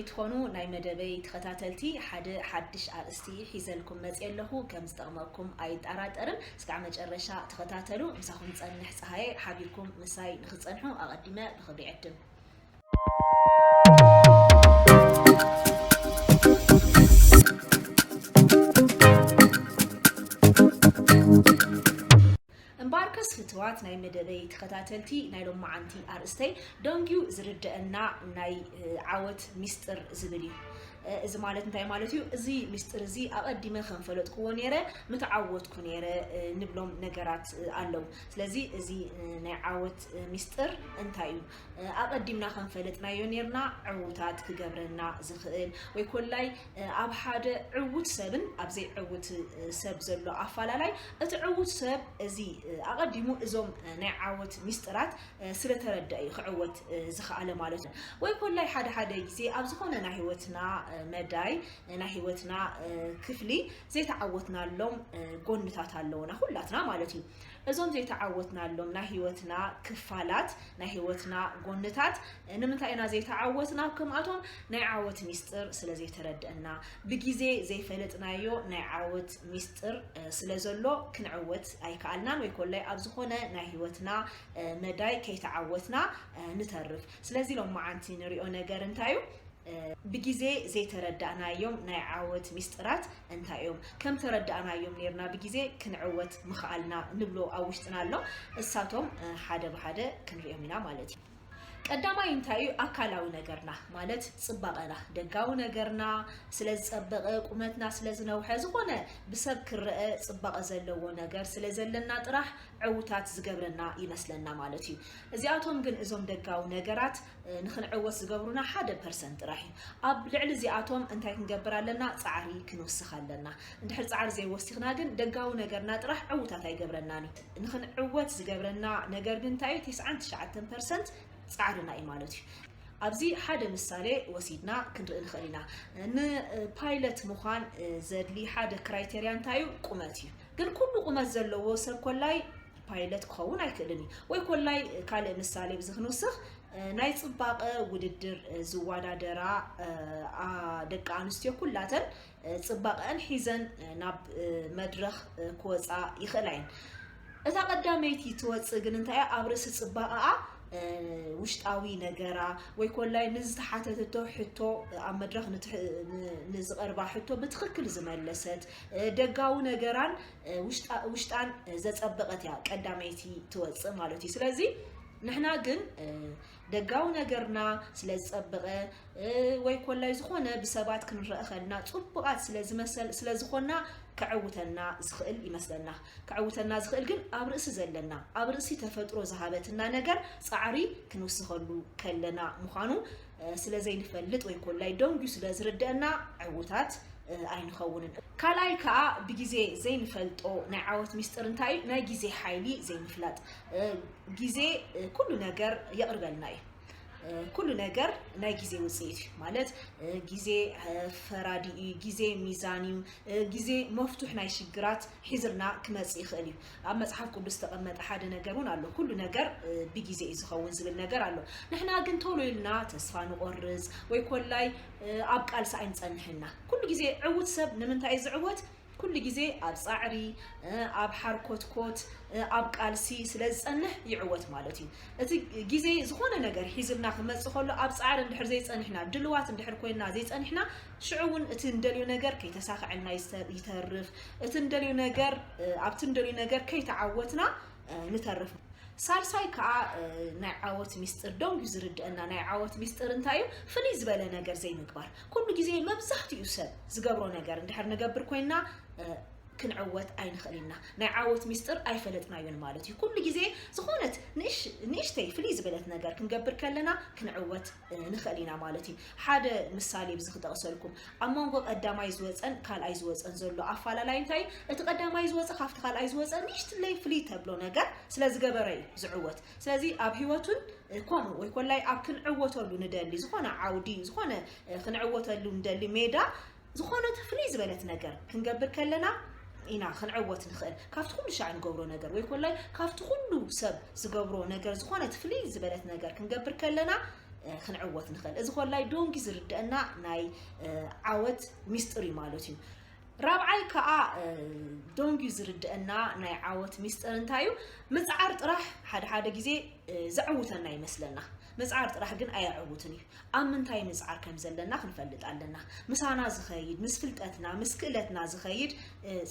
ትኾኑ ናይ መደበይ ተኸታተልቲ፣ ሓደ ሓድሽ ኣርእስቲ ሒዘልኩም መፅየ ኣለኹ። ከም ዝጠቕመኩም ኣይጠራጠርን። እስካዕ መጨረሻ ተኸታተሉ። ምሳኹም ፀንሕ ፀሃየ ሓቢርኩም ምሳይ ንኽፀንሑ ኣቐዲመ ብኽብሪ ዕድም። እምበኣርከስ ፍትዋት ናይ መደበይ ተኸታተልቲ፣ ናይ ሎማዓንቲ ኣርእስተይ ደንጊዩ ዝርደአና ናይ ዓወት ሚስጥር ዝብል እዩ። እዚ ማለት እንታይ ማለት እዩ? እዚ ሚስጥር እዚ ኣቐዲመ ከም ፈለጥክዎ ነይረ፣ ምተዓወትኩ ነይረ ንብሎም ነገራት ኣለዉ። ስለዚ እዚ ናይ ዓወት ሚስጥር እንታይ እዩ? ኣቐዲምና ከም ፈለጥናዮ ነይርና ዕዉታት ክገብረና ዝኽእል ወይ ኮላይ ኣብ ሓደ ዕዉት ሰብን ኣብ ዘይዕዉት ሰብ ዘሎ ኣፋላላይ፣ እቲ ዕዉት ሰብ እዚ ኣቐዲሙ እዞም ናይ ዓወት ሚስጥራት ስለተረደአ እዩ ክዕወት ዝኸኣለ ማለት እዩ። ወይ ኮላይ ሓደ ሓደ ግዜ ኣብ ዝኾነ ናይ ህይወትና መዳይ፣ ናይ ህይወትና ክፍሊ ዘይተዓወትናሎም ጎንታት ኣለውና ኩላትና ማለት እዩ። እዞም ዘይተዓወትናሎም ናይ ህይወትና ክፋላት፣ ናይ ህይወትና ጎንታት ንምንታይ ኢና ዘይተዓወትና? ከምኣቶም ናይ ዓወት ሚስጥር ስለ ዘይተረደአና፣ ብግዜ ዘይፈለጥናዮ ናይ ዓወት ሚስጥር ስለ ዘሎ ክንዕወት ኣይከኣልናን፣ ወይ ኮላይ ኣብ ዝኾነ ናይ ህይወትና መዳይ ከይተዓወትና ንተርፍ። ስለዚ ሎማዓንቲ ንሪኦ ነገር እንታይ እዩ? ብግዜ ዘይተረዳእናዮም ናይ ዓወት ሚስጥራት እንታይ እዮም? ከም ተረዳእናዮም ኔርና ብግዜ ክንዕወት ምኽኣልና ንብሎ ኣብ ውሽጥና ኣሎ። እሳቶም ሓደ ብሓደ ክንሪኦም ኢና ማለት እዩ። ቀዳማይ እንታይ እዩ? ኣካላዊ ነገርና ማለት ጽባቐና፣ ደጋዊ ነገርና ስለ ዝጸበቐ፣ ቁመትና ስለ ዝነውሐ፣ ዝኾነ ብሰብ ክረአ ጽባቐ ዘለዎ ነገር ስለ ዘለና ጥራሕ ዕዉታት ዝገብረና ይመስለና ማለት እዩ። እዚኣቶም ግን እዞም ደጋዊ ነገራት ንኽንዕወት ዝገብሩና ሓደ ፐርሰንት ጥራሕ እዩ። ኣብ ልዕሊ እዚኣቶም እንታይ ክንገብር ኣለና? ጻዕሪ ክንውስኽ ኣለና። እንድሕር ጻዕሪ ዘይወሲኽና ግን ደጋዊ ነገርና ጥራሕ ዕዉታት ኣይገብረናን እዩ። ንኽንዕወት ዝገብረና ነገር ግን እንታይ እዩ? ተስዓን ትሽዓተን ፐርሰንት ጻዕርና እዩ ማለት እዩ። ኣብዚ ሓደ ምሳሌ ወሲድና ክንርኢ ንኽእል ኢና። ንፓይለት ምዃን ዘድሊ ሓደ ክራይቴርያ እንታይ እዩ? ቁመት እዩ። ግን ኩሉ ቁመት ዘለዎ ሰብ ኮላይ ፓይለት ክኸውን ኣይክእልን እዩ። ወይ ኮላይ ካልእ ምሳሌ ብዚ ክንውስኽ፣ ናይ ጽባቐ ውድድር ዝወዳደራ ደቂ ኣንስትዮ ኩላተን ጽባቐአን ሒዘን ናብ መድረኽ ክወጻ ይኽእላ እየን። እታ ቀዳመይቲ ትወጽእ ግን እንታይ እያ? ኣብ ርእሲ ጽባቐኣ ውሽጣዊ ነገራ ወይ ኮላይ ንዝተሓተተቶ ሕቶ፣ ኣብ መድረኽ ንዝቐርባ ሕቶ ብትኽክል ዝመለሰት፣ ደጋዊ ነገራን ውሽጣን ዘጸበቐት እያ ቀዳመይቲ ትወጽእ ማለት እዩ። ስለዚ ንሕና ግን ደጋዊ ነገርና ስለ ዝጸበቐ ወይ ኮላይ ዝኾነ ብሰባት ክንረአ ከልና ጽቡቓት ስለ ዝመሰል ስለ ዝኾና ከዕውተና ዝኽእል ይመስለና። ከዕውተና ዝኽእል ግን ኣብ ርእሲ ዘለና፣ ኣብ ርእሲ ተፈጥሮ ዝሃበትና ነገር ጻዕሪ ክንውስኸሉ ከለና ምዃኑ ስለ ዘይንፈልጥ ወይ ኮላይ ደንጉ ስለ ዝርደአና ዕውታት ኣይንኸውንን። ካልኣይ ከኣ ብግዜ ዘይንፈልጦ ናይ ዓወት ሚስጥር እንታይ እዩ? ናይ ግዜ ሓይሊ ዘይምፍላጥ። ግዜ ኩሉ ነገር የቕርበልና እዩ። ኩሉ ነገር ናይ ግዜ ውፅኢት እዩ። ማለት ግዜ ፈራዲ እዩ፣ ግዜ ሚዛን እዩ፣ ግዜ መፍቱሕ ናይ ሽግራት ሒዝልና ክመጽእ ይኽእል እዩ። ኣብ መጽሓፍ ቅዱስ ዝተቐመጠ ሓደ ነገር እውን ኣሎ። ኩሉ ነገር ብግዜ እዩ ዝኸውን ዝብል ነገር ኣሎ። ንሕና ግን ቶሎ ኢልና ተስፋ ንቆርጽ ወይ ኮላይ ኣብ ቃልሲ ኣይንጸንሕና። ኩሉ ግዜ ዕውት ሰብ ንምንታይ እዩ ዝዕወት? ኩሉ ግዜ ኣብ ጻዕሪ፣ ኣብ ሓርኮትኮት፣ ኣብ ቃልሲ ስለ ዝጸንሕ ይዕወት ማለት እዩ። እቲ ግዜ ዝኾነ ነገር ሒዝልና ክመጽእ ከሎ ኣብ ጻዕሪ እንድሕር ዘይጸንሕና፣ ድልዋት እንድሕር ኮይንና ዘይጸንሕና፣ ሽዑ እውን እቲ እንደልዮ ነገር ከይተሳኽዐልና ይተርፍ። እቲ እንደልዮ ነገር ኣብቲ እንደልዮ ነገር ከይተዓወትና ንተርፍ። ሳልሳይ ከዓ ናይ ዓወት ሚስጥር ደንጉ ዝርድአና ናይ ዓወት ሚስጥር እንታይ እዩ? ፍልይ ዝበለ ነገር ዘይምግባር። ኩሉ ግዜ መብዛሕትኡ ሰብ ዝገብሮ ነገር እንድሕር ንገብር ኮይንና ክንዕወት ኣይንኽእል ኢና። ናይ ዓወት ሚስጥር ኣይፈለጥናዮን ማለት እዩ። ኩሉ ግዜ ዝኾነት ንእሽተይ ፍልይ ዝበለት ነገር ክንገብር ከለና ክንዕወት ንኽእል ኢና ማለት እዩ። ሓደ ምሳሌ ብዚ ክጠቕሰልኩም። ኣብ መንጎ ቀዳማይ ዝወፀን ካልኣይ ዝወፀን ዘሎ ኣፋላላይ እንታይ እዩ? እቲ ቀዳማይ ዝወፀ ካብቲ ካልኣይ ዝወፀ ንእሽትለይ ፍልይ ተብሎ ነገር ስለ ዝገበረ እዩ ዝዕወት። ስለዚ ኣብ ህይወቱን ከምኡ ወይ ኮላይ ኣብ ክንዕወተሉ ንደሊ ዝኾነ ዓውዲ፣ ዝኾነ ክንዕወተሉ ንደሊ ሜዳ ዝኾነት ፍልይ ዝበለት ነገር ክንገብር ከለና ኢና ክንዕወት ንኽእል። ካብቲ ኩሉ ሻዕ ንገብሮ ነገር ወይ ኮላይ ካብቲ ኩሉ ሰብ ዝገብሮ ነገር ዝኾነት ፍልይ ዝበለት ነገር ክንገብር ከለና ክንዕወት ንኽእል። እዚ ኮላይ ደንጉዩ ዝርድአና ናይ ዓወት ሚስጥር እዩ ማለት እዩ። ራብዓይ ከዓ ደንጉዩ ዝርድአና ናይ ዓወት ሚስጥር እንታይ እዩ? ምፅዓር ጥራሕ ሓደ ሓደ ግዜ ዘዕውተና ይመስለና። ምፅዓር ጥራሕ ግን ኣየዕውትን እዩ። ኣብ ምንታይ ምፅዓር ከም ዘለና ክንፈልጥ ኣለና። ምሳና ዝኸይድ፣ ምስ ፍልጠትና፣ ምስ ክእለትና ዝኸይድ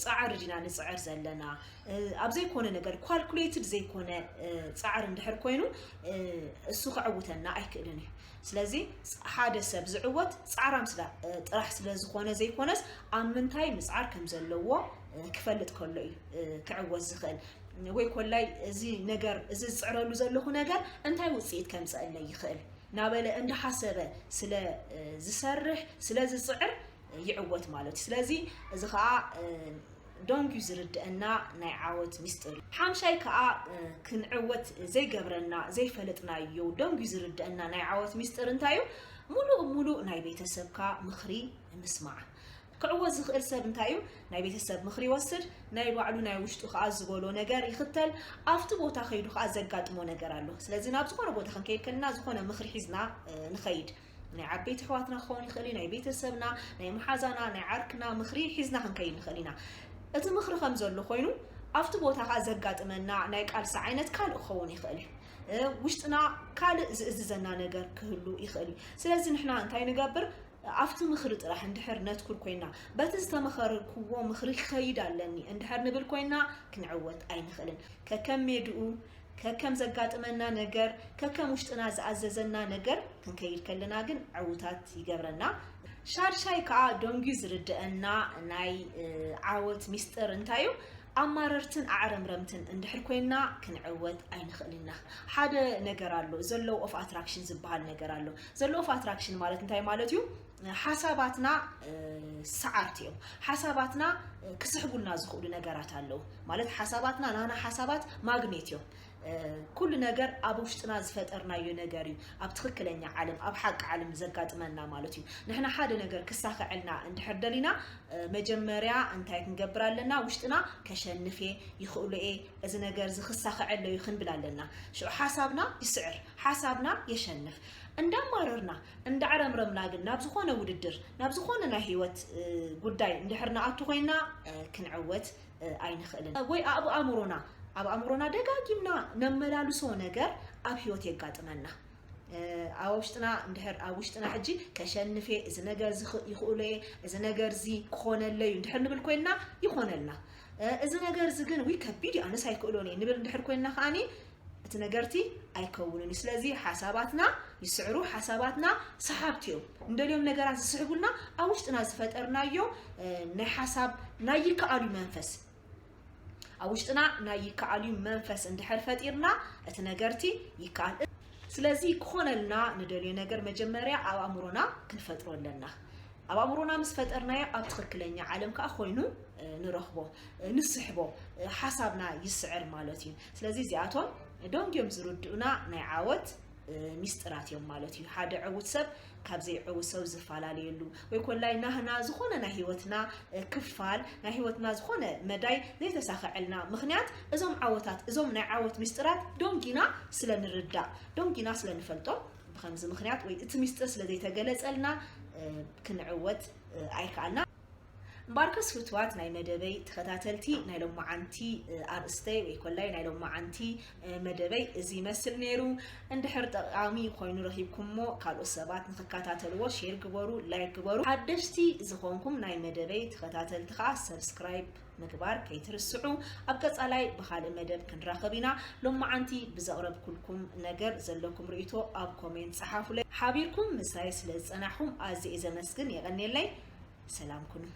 ፃዕሪ ዲና ንፅዕር ዘለና? ኣብ ዘይኮነ ነገር፣ ካልኩሌትድ ዘይኮነ ፃዕሪ እንድሕር ኮይኑ እሱ ክዕውተና ኣይክእልን እዩ። ስለዚ ሓደ ሰብ ዝዕወት ፃዕራም ጥራሕ ስለዝኾነ ዘይኮነስ ኣብ ምንታይ ምፅዓር ከም ዘለዎ ክፈልጥ ከሎ እዩ ክዕወት ዝኽእል። ወይ ኮላይ እዚ ነገር እዚ ዝፅዕረሉ ዘለኹ ነገር እንታይ ውፅኢት ከምፀእለይ ይኽእል ናበለ እንዳሓሰበ ስለ ዝሰርሕ ስለ ዝፅዕር ይዕወት ማለት እዩ። ስለዚ እዚ ከዓ ደንጉዩ ዝርድአና ናይ ዓወት ሚስጥር እዩ። ሓምሻይ ከዓ ክንዕወት ዘይገብረና ዘይፈለጥናዮ ደንጉዩ ዝርድአና ናይ ዓወት ሚስጥር እንታይ እዩ? ሙሉእ ሙሉእ ናይ ቤተሰብካ ምኽሪ ምስማዕ። ክዕወት ዝኽእል ሰብ እንታይ እዩ? ናይ ቤተሰብ ምኽሪ ይወስድ፣ ናይ ባዕሉ ናይ ውሽጡ ከዓ ዝበሎ ነገር ይኽተል፣ ኣብቲ ቦታ ከይዱ ከዓ ዘጋጥሞ ነገር ኣሎ። ስለዚ ናብ ዝኾነ ቦታ ክንከይድ ከለና ዝኾነ ምኽሪ ሒዝና ንኸይድ። ናይ ዓበይቲ ኣሕዋትና ክኸውን ይኽእል እዩ፣ ናይ ቤተሰብና፣ ናይ መሓዛና፣ ናይ ዓርክና ምኽሪ ሒዝና ክንከይድ ንኽእል ኢና። እቲ ምኽሪ ከም ዘሎ ኮይኑ ኣብቲ ቦታ ከዓ ዘጋጥመና ናይ ቃልሲ ዓይነት ካልእ ክኸውን ይኽእል እዩ። ውሽጥና ካልእ ዝእዝዘና ነገር ክህሉ ይኽእል እዩ። ስለዚ ንሕና እንታይ ንገብር? ኣብቲ ምኽሪ ጥራሕ እንድሕር ነትኩር ኮይና፣ በቲ ዝተመኸርክዎ ምኽሪ ክኸይድ ኣለኒ እንድሕር ንብል ኮይና ክንዕወት ኣይንኽእልን። ከከም ሜድኡ ከከም ዘጋጥመና ነገር ከከም ውሽጥና ዝኣዘዘና ነገር ክንከይድ ከለና ግን ዕውታት ይገብረና። ሻድሻይ ከዓ ደንጉዩ ዝርድአና ናይ ዓወት ሚስጥር እንታይ እዩ? ኣማረርትን ኣዕረምረምትን እንድሕር ኮይና ክንዕወት ኣይንኽእልና። ሓደ ነገር ኣሎ፣ ዘሎ ኦፍ ኣትራክሽን ዝበሃል ነገር ኣሎ። ዘሎ ኦፍ ኣትራክሽን ማለት እንታይ ማለት እዩ? ሓሳባትና ሰዓርቲ እዮም። ሓሳባትና ክስሕቡልና ዝኽእሉ ነገራት ኣለዉ። ማለት ሓሳባትና ናና ሓሳባት ማግኔት እዮም። ኩሉ ነገር ኣብ ውሽጥና ዝፈጠርናዮ ነገር እዩ ኣብ ትኽክለኛ ዓለም ኣብ ሓቂ ዓለም ዘጋጥመና ማለት እዩ። ንሕና ሓደ ነገር ክሳኸዐልና እንድሕር ደሊና መጀመርያ እንታይ ክንገብር ኣለና? ውሽጥና ከሸንፍ እየ፣ ይኽእሎ እየ፣ እዚ ነገር እዚ ክሳኸዐሎ እዩ ክንብል ኣለና። ሽዑ ሓሳብና ይስዕር፣ ሓሳብና የሸንፍ። እንዳማረርና እንዳዕረምረምና ግን ናብ ዝኾነ ውድድር ናብ ዝኾነ ናይ ህይወት ጉዳይ እንድሕር ንኣቱ ኮይና ክንዕወት ኣይንኽእልን። ወይ ኣብ ኣእምሮና ኣብ ኣእምሮና ደጋጊምና ነመላልሶ ነገር ኣብ ህይወት የጋጥመና። ኣብ ውሽጥና እንድሕር ኣብ ውሽጥና ሕጂ ከሸንፌ እዚ ነገር ይኽእሎ እየ፣ እዚ ነገር እዚ ክኾነለይ እዩ እንድሕር ንብል ኮይንና ይኾነልና። እዚ ነገር እዚ ግን ውይ ከቢድ እዩ ኣነስ ኣይክእሎን እየ ንብል እንድሕር ኮይንና ከዓኒ እቲ ነገርቲ ኣይከውንን እዩ። ስለዚ ሓሳባትና ይስዕሩ፣ ሓሳባትና ሰሓብቲ እዮም። እንደልዮም ነገራት ዝስሕቡልና ኣብ ውሽጥና ዝፈጠርናዮ ናይ ሓሳብ ናይ ይከኣሉ መንፈስ ኣብ ውሽጥና ናይ ይከኣል እዩ መንፈስ እንድሕር ፈጢርና እቲ ነገርቲ ይከኣል። ስለዚ ክኾነልና ንደልዮ ነገር መጀመርያ ኣብ ኣእምሮና ክንፈጥሮ ኣለና። ኣብ ኣእምሮና ምስ ፈጠርናዮ ኣብ ትኽክለኛ ዓለም ከዓ ኮይኑ ንረኽቦ ንስሕቦ ሓሳብና ይስዕር ማለት እዩ። ስለዚ እዚኣቶም ደንግዮም ዝርድኡና ናይ ዓወት ሚስጥራት እዮም ማለት እዩ። ሓደ ዕውት ሰብ ካብ ዘይዕውት ሰብ ዝፈላለየሉ ወይ ኮላይ ናህና ዝኾነ ናይ ህይወትና ክፋል ናይ ህይወትና ዝኾነ መዳይ ዘይተሳኸዐልና ምኽንያት እዞም ዓወታት እዞም ናይ ዓወት ሚስጥራት ደንጊና ስለ ንርዳእ ደንጊና ስለ ንፈልጦም ብኸምዚ ምኽንያት ወይ እቲ ሚስጥር ስለ ዘይተገለጸልና ክንዕወት ኣይከኣልና። እምበኣርከስ ፍትዋት ናይ መደበይ ተኸታተልቲ ናይ ሎማዓንቲ ኣርእስተይ ወይ ኮላይ ናይ ሎማዓንቲ መደበይ እዚ ይመስል ነይሩ። እንድሕር ጠቃሚ ኮይኑ ረኺብኩሞ ካልኦት ሰባት ንክከታተልዎ ሼር ግበሩ፣ ላይክ ግበሩ። ሓደሽቲ ዝኾንኩም ናይ መደበይ ተኸታተልቲ ከዓ ሰብስክራይብ ምግባር ከይትርስዑ። ኣብ ቀፃላይ ብካልእ መደብ ክንራኸብ ኢና። ሎማዓንቲ ብዘቕረብኩልኩም ነገር ዘለኩም ርእይቶ ኣብ ኮሜንት ፀሓፉለይ። ሓቢርኩም ምሳይ ስለ ዝፀናሕኩም ኣዝየ ዘመስግን። የቐንየለይ። ሰላም ኩኑ።